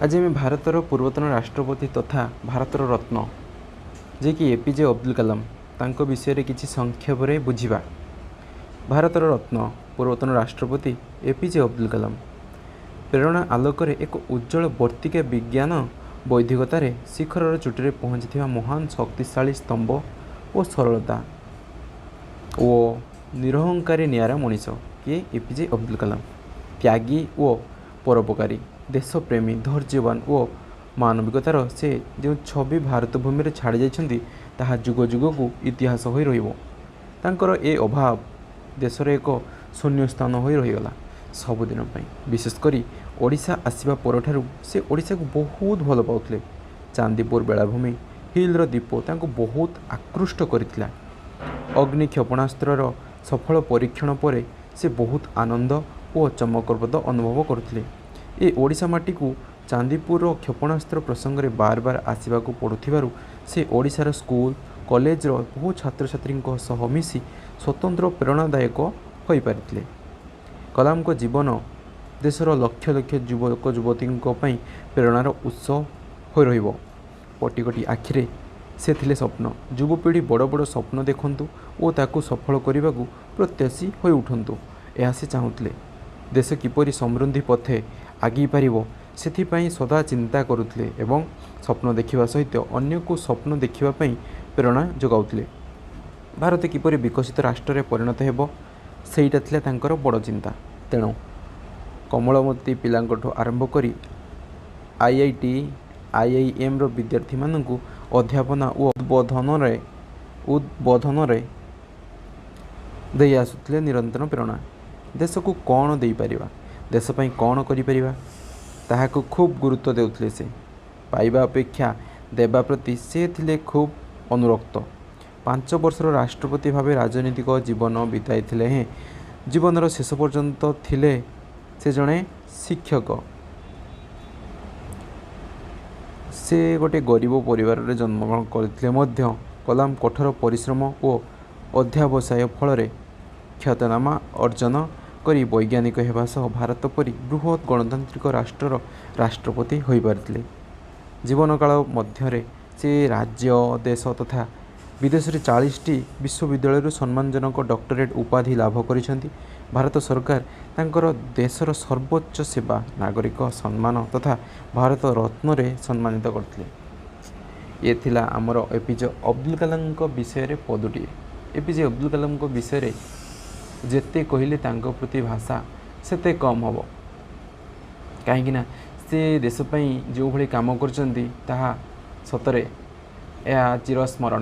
ଆଜି ଆମେ ଭାରତର ପୂର୍ବତନ ରାଷ୍ଟ୍ରପତି ତଥା ଭାରତର ରତ୍ନ ଯିଏକି ଏପିଜେ ଅବଦୁଲ କାଲାମ, ତାଙ୍କ ବିଷୟରେ କିଛି ସଂକ୍ଷେପରେ ବୁଝିବା। ଭାରତର ରତ୍ନ ପୂର୍ବତନ ରାଷ୍ଟ୍ରପତି ଏପିଜେ ଅବଦୁଲ କାଲାମ ପ୍ରେରଣା ଆଲୋକରେ ଏକ ଉଜ୍ଜ୍ୱଳ ବର୍ତ୍ତିକା, ବିଜ୍ଞାନ ବୌଦ୍ଧିକତାରେ ଶିଖରର ଚୂଡ଼ାରେ ପହଞ୍ଚିଥିବା ମହାନ ଶକ୍ତିଶାଳୀ ସ୍ତମ୍ଭ ଓ ସରଳତା ଓ ନିରହଙ୍କାରୀ ନିଆରା ମଣିଷ କିଏ? ଏପିଜେ ଅବଦୁଲ କାଲାମ। ତ୍ୟାଗୀ ଓ ପରୋପକାରୀ, ଦେଶପ୍ରେମୀ, ଧୈର୍ଯ୍ୟବାନ ଓ ମାନବିକତାର ସେ ଯେଉଁ ଛବି ଭାରତ ଭୂମିରେ ଛାଡ଼ି ଯାଇଛନ୍ତି, ତାହା ଯୁଗ ଯୁଗକୁ ଇତିହାସ ହୋଇ ରହିବ। ତାଙ୍କର ଏ ଅଭାବ ଦେଶରେ ଏକ ଶୂନ୍ୟ ସ୍ଥାନ ହୋଇ ରହିଗଲା ସବୁଦିନ ପାଇଁ। ବିଶେଷ କରି ଓଡ଼ିଶା ଆସିବା ପରଠାରୁ ସେ ଓଡ଼ିଶାକୁ ବହୁତ ଭଲ ପାଉଥିଲେ। ଚାନ୍ଦିପୁର ବେଳାଭୂମି, ହିଲ୍‌ର ଦ୍ୱୀପ ତାଙ୍କୁ ବହୁତ ଆକୃଷ୍ଟ କରିଥିଲା। ଅଗ୍ନି କ୍ଷେପଣାସ୍ତ୍ରର ସଫଳ ପରୀକ୍ଷଣ ପରେ ସେ ବହୁତ ଆନନ୍ଦ ଓ ଚମକପ୍ରଦ ଅନୁଭବ କରୁଥିଲେ। ଏ ଓଡ଼ିଶା ମାଟିକୁ ଚାନ୍ଦିପୁରର କ୍ଷେପଣାସ୍ତ୍ର ପ୍ରସଙ୍ଗରେ ବାର ବାର ଆସିବାକୁ ପଡ଼ୁଥିବାରୁ ସେ ଓଡ଼ିଶାର ସ୍କୁଲ କଲେଜର ବହୁ ଛାତ୍ରଛାତ୍ରୀଙ୍କ ସହ ମିଶି ସ୍ୱତନ୍ତ୍ର ପ୍ରେରଣାଦାୟକ ହୋଇପାରିଥିଲେ। କଲାମଙ୍କ ଜୀବନ ଦେଶର ଲକ୍ଷ ଲକ୍ଷ ଯୁବକ ଯୁବତୀଙ୍କ ପାଇଁ ପ୍ରେରଣାର ଉତ୍ସ ହୋଇ ରହିବ। କୋଟି କୋଟି ଆଖିରେ ସେ ଥିଲେ ସ୍ୱପ୍ନ। ଯୁବପିଢ଼ି ବଡ଼ ବଡ଼ ସ୍ୱପ୍ନ ଦେଖନ୍ତୁ ଓ ତାକୁ ସଫଳ କରିବାକୁ ପ୍ରତ୍ୟାଶୀ ହୋଇ ଉଠନ୍ତୁ, ଏହା ସେ ଚାହୁଁଥିଲେ। ଦେଶ କିପରି ସମୃଦ୍ଧି ପଥେ ଆଗେଇ ପାରିବ, ସେଥିପାଇଁ ସଦା ଚିନ୍ତା କରୁଥିଲେ ଏବଂ ସ୍ୱପ୍ନ ଦେଖିବା ସହିତ ଅନ୍ୟକୁ ସ୍ୱପ୍ନ ଦେଖିବା ପାଇଁ ପ୍ରେରଣା ଯୋଗାଉଥିଲେ। ଭାରତ କିପରି ବିକଶିତ ରାଷ୍ଟ୍ରରେ ପରିଣତ ହେବ, ସେଇଟା ଥିଲା ତାଙ୍କର ବଡ଼ ଚିନ୍ତା। ତେଣୁ କୋମଳମତି ପିଲାଙ୍କଠୁ ଆରମ୍ଭ କରି ଆଇଆଇଟି, ଆଇଆଇଏମ୍ର ବିଦ୍ୟାର୍ଥୀମାନଙ୍କୁ ଅଧ୍ୟାପନା ଓ ଉଦ୍ବୋଧନରେ ଦେଇ ଆସୁଥିଲେ ନିରନ୍ତର ପ୍ରେରଣା। ଦେଶକୁ କ'ଣ ଦେଇପାରିବା, ଦେଶ ପାଇଁ କ'ଣ କରିପାରିବା, ତାହାକୁ ଖୁବ୍ ଗୁରୁତ୍ୱ ଦେଉଥିଲେ ସେ। ପାଇବା ଅପେକ୍ଷା ଦେବା ପ୍ରତି ସେ ଥିଲେ ଖୁବ୍ ଅନୁରକ୍ତ। 5 ବର୍ଷର ରାଷ୍ଟ୍ରପତି ଭାବେ ରାଜନୈତିକ ଜୀବନ ବିତାଇଥିଲେ ହେଁ ଜୀବନର ଶେଷ ପର୍ଯ୍ୟନ୍ତ ଥିଲେ ସେ ଜଣେ ଶିକ୍ଷକ। ସେ ଗୋଟେ ଗରିବ ପରିବାରରେ ଜନ୍ମଗ୍ରହଣ କରିଥିଲେ ମଧ୍ୟ କଲାମ କଠୋର ପରିଶ୍ରମ ଓ ଅଧ୍ୟବସାୟ ଫଳରେ ଖ୍ୟାତନାମା ଅର୍ଜନ କରି ବୈଜ୍ଞାନିକ ହେବା ସହ ଭାରତ ପରି ବୃହତ୍ ଗଣତାନ୍ତ୍ରିକ ରାଷ୍ଟ୍ରର ରାଷ୍ଟ୍ରପତି ହୋଇପାରିଥିଲେ। ଜୀବନକାଳ ମଧ୍ୟରେ ସେ ରାଜ୍ୟ, ଦେଶ ତଥା ବିଦେଶରେ 40ଟି ବିଶ୍ୱବିଦ୍ୟାଳୟରୁ ସମ୍ମାନଜନକ ଡକ୍ଟରେଟ୍ ଉପାଧି ଲାଭ କରିଛନ୍ତି। ଭାରତ ସରକାର ତାଙ୍କର ଦେଶର ସର୍ବୋଚ୍ଚ ସେବା ନାଗରିକ ସମ୍ମାନ ତଥା ଭାରତ ରତ୍ନରେ ସମ୍ମାନିତ କରିଥିଲେ। ଇଏ ଥିଲା ଆମର ଏପିଜେ ଅବଦୁଲ କାଲାମଙ୍କ ବିଷୟରେ ପଦୁଟିଏ। ଏପିଜେ ଅବଦୁଲ କାଲାମଙ୍କ ବିଷୟରେ ଯେତେ କହିଲେ ତାଙ୍କ ପ୍ରତି ଭାଷା ସେତେ କମ୍ ହେବ, କାହିଁକିନା ସେ ଦେଶ ପାଇଁ ଯେଉଁଭଳି କାମ କରିଛନ୍ତି, ତାହା ସତରେ ଏହା ଚିରସ୍ମରଣୀୟ।